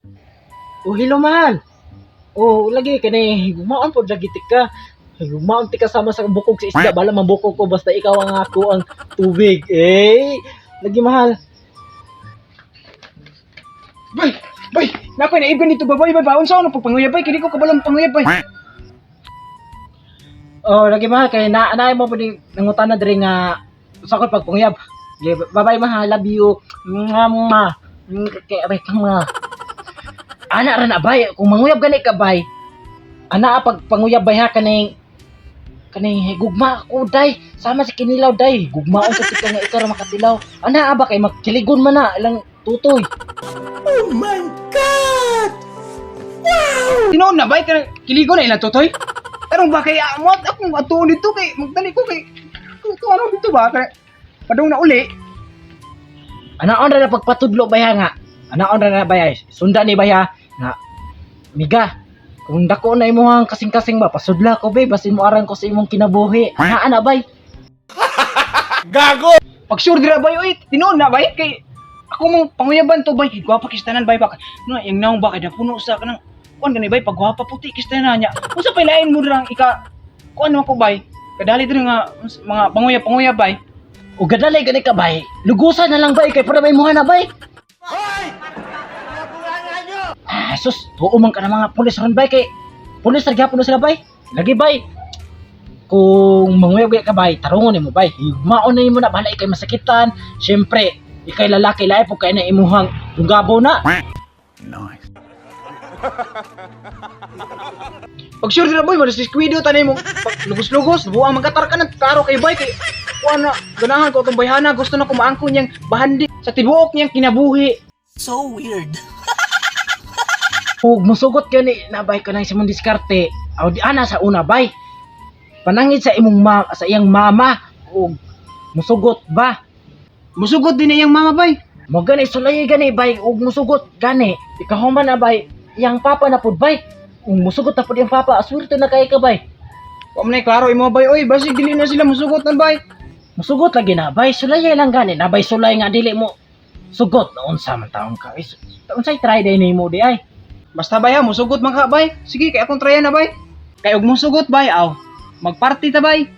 Oh, hello mahal. Oh, lagi kani gumaon pod lagi tika. Gumaon ti ka sama sa bukog sa isda, bala mabukog ko basta ikaw ang ako ang tubig. Eh, lagi mahal. Bay, bay, nakoy naibgan dito ba bay, bay, baon sa ano pagpanguyab bay, kini ko kabalong panguyab bay. Oh, lagi mahal kay na naay mo pud nangutan na diri nga sa ko pagpunguyab. Okay, bye-bye mahal, love you. Mwah, mwah. Kay abay ka mga. Ana ra na bay, kung manguyab gani ka bay. Ana pag panguyab bay ha kaning kaning gugma ako day, sama sa kinilaw day, gugmaon sa tika nga ikaw ra makatilaw. Ana ba kay magkiligon man na ilang tutoy. Tinuod na bay, kanang kiligo na ilang tutoy. Karong ba kay amot akong atuon dito kay magdali ko kay to ano dito ba kay padung na uli. Anaon ra na pagpatudlo bay ha nga. Anaon ra na bay, sundan ni bay ha nga. Miga, kung dako na imong kasing-kasing ba, pasudla ko bay, basin mo aran ko sa imong kinabuhi. Ana ana bay. Pag sure dira bay oy, tinuod na bay kay ako mong panguyaban to bay, gwapa kistanan bay baka. No, yang naong ba kay napuno sa kanang kuan gani bay pagwapa puti kistanan niya. Unsa pay lain mo dirang ika kuan man ko bay. Kadali diri nga mga panguyab panguyab bay. O gadalay gani ka bay. Lugusan na lang bay kay para may muha na bay. Ah, sus, tuo man ka na mga pulis ron bay kay pulis ra gyapon na sila bay. Lagi bay. Kung manguyab ka bay, tarungon nimo bay. Higmaon na nimo na bahala ikay masakitan. Syempre, ikay lalaki lahi po kay na imuhang dunggabo na. Pag sure dira boy, madas diskwido tanay mo. Pag lugos-lugos, buang magkatar ka ng klaro kay bay kay kuan na ganahan ko atong bayhana, gusto na ko maangkon niyang bahandi sa tibuok niyang kinabuhi. So weird. Ug musugot gani na bay kanang sa imong diskarte. Aw di ana sa una bay. Panangit sa imong ma sa iyang mama ug musugot ba? Musugot din na iyang mama bay. Mo gani sulay gani bay ug musugot gani. Ikahuman na bay iyang papa na pud bay. Ug musugot na pud iyang papa, swerte na kay ka bay. Wa man nay klaro imo bay oy, basig dili na sila musugot nan bay. Musugot lagi na bay, sulay lang gani na bay sulay nga dili mo sugot na unsa man taon ka. Is unsay try day nimo di ay? Basta bay ha, musugot man ka bay. Sige, kay akong tryan na bay. Kay og musugot bay aw. Magparty ta bay.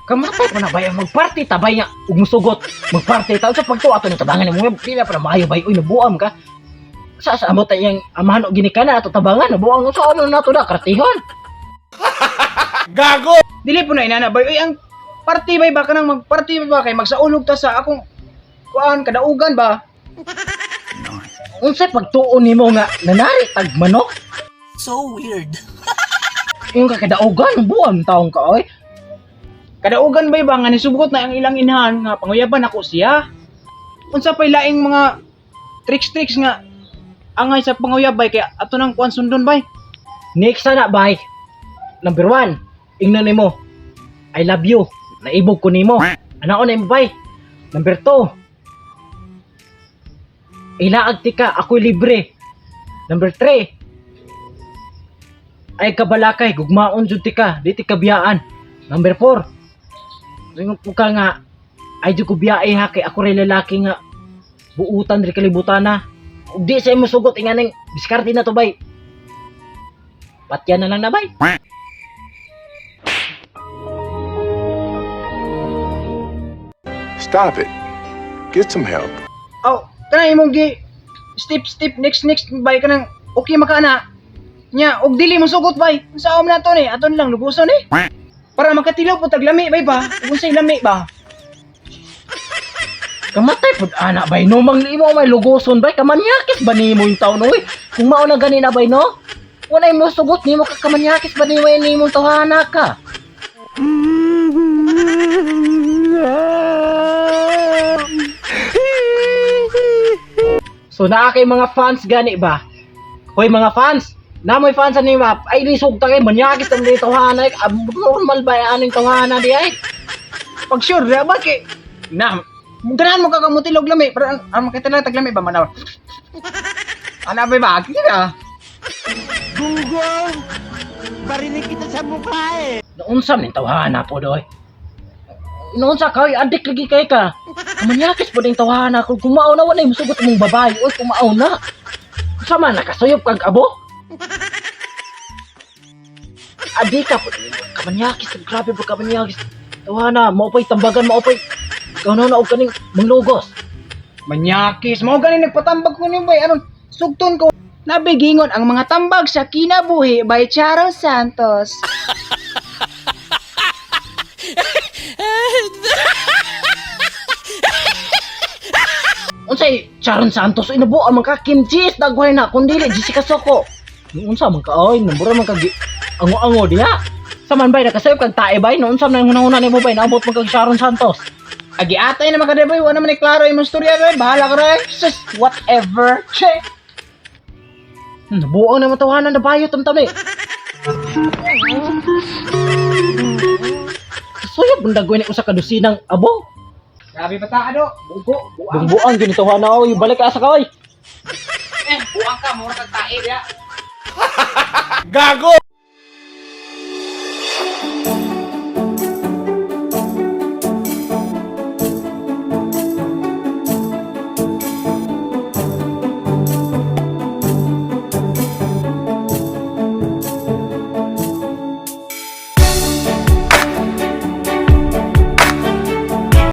Kamatay pa na bay ang magparty ta bay nga ug musugot. Magparty ta sa pagtuo ato ni tabangan nimo dili na para maayo bay uy nabuam ka. Sa amo ta iyang amahan og ginikana ato tabangan nabuang sa ano na to da kartihon. Dili po na inana bay oy, ang party bay ba kanang magparty bay ba kay magsaulog ta sa akong kuan kadaugan ba. Unsay pagtuo nimo nga nanari tag manok? So weird. Yung kakadaugan buam taong ka oy. Kadaugan bay ba nga nisugot na ang ilang inahan nga panguyaban ako siya. Unsa pay laing mga tricks-tricks nga angay sa panguyab bay kay ato nang kuan sundon bay. Next na bay. Number 1, ingnan nimo. I love you. Naibog ko nimo. Anaon na imo bay. Number 2, ilaag ti ka, ako'y libre. Number 3, ay kabalakay, gugmaon jud ti ka, di ti kabiyaan. Number 4, ringon po ka nga, ay jud ko biyae ha, kay ako rin lalaki nga, buutan rin kalibutan na. Ug di sa imo sugot, inganing, diskarte na to bay. Patyan na lang na bay. Stop it. Get some help. Aw, kanang imong gi step step next next bay kanang okay makaana. Nya og dili mo sugot bay. Unsa na to ni? Aton lang luguson eh. Para makatilaw po tag lami bay ba? Ug unsay lami ba? Kamatay pud ana bay no mang imo may lugoson bay kamanyakis ba nimo yung taon oy. Kung mao na gani na bay no. Walay mo sugot nimo ka kamanyakis ba nimo nimong tawhana ka. So naa kay mga fans gani ba? Hoy mga fans, namoy fans ani map. Ay lisog ta kay manyakis ang dito tawhana. Abnormal ba aning tawhana di ay? Pag sure ra ba kay na ganahan mo kakamutilog lami para ang makita lang tag lami ba manaw. Ana bay ba? Kira. Google. Barinig kita sa mukha eh. Naunsa man tawhana po doy. Naunsa ka, oy, adik lagi kay ka. Kamanyakis po ding tawhana kung kumao na wala musugot mong babae, oy kumao na. Sama nakasuyop kag abo. Adi ka po, kamanyakis, grabe po kamanyakis. Tawhana, maupay tambagan, maupay. Ikaw na na og kaning manglugos. Manyakis, mao gani nagpatambag ko nimo bay aron sugton ko. Nabigingon ang mga tambag sa kinabuhi by Charo Santos. Unsay Sharon Santos inubo ang mga Kim Cheese dagway na kun dili Jessica Soco. Unsa man ka oy, nambura man kag ango-ango diha. Saman bay nakasayop kag tae bay, no unsa man ang hunahuna nimo bay naabot man kag Sharon Santos. Agi atay na makadebay, wa naman ni klaro imong storya bay, bahala ka ray. Sus, whatever. Che. Nabuang na matawanan na bayo tamtami. Suyop ang dagway ni usa ka dosinang abo. Grabe pa ta ano, bugo, buang. Bungbuang gyud tawanan oy, balik ka sa kaway. Eh, buang ka, mura kag tae diha. Gago!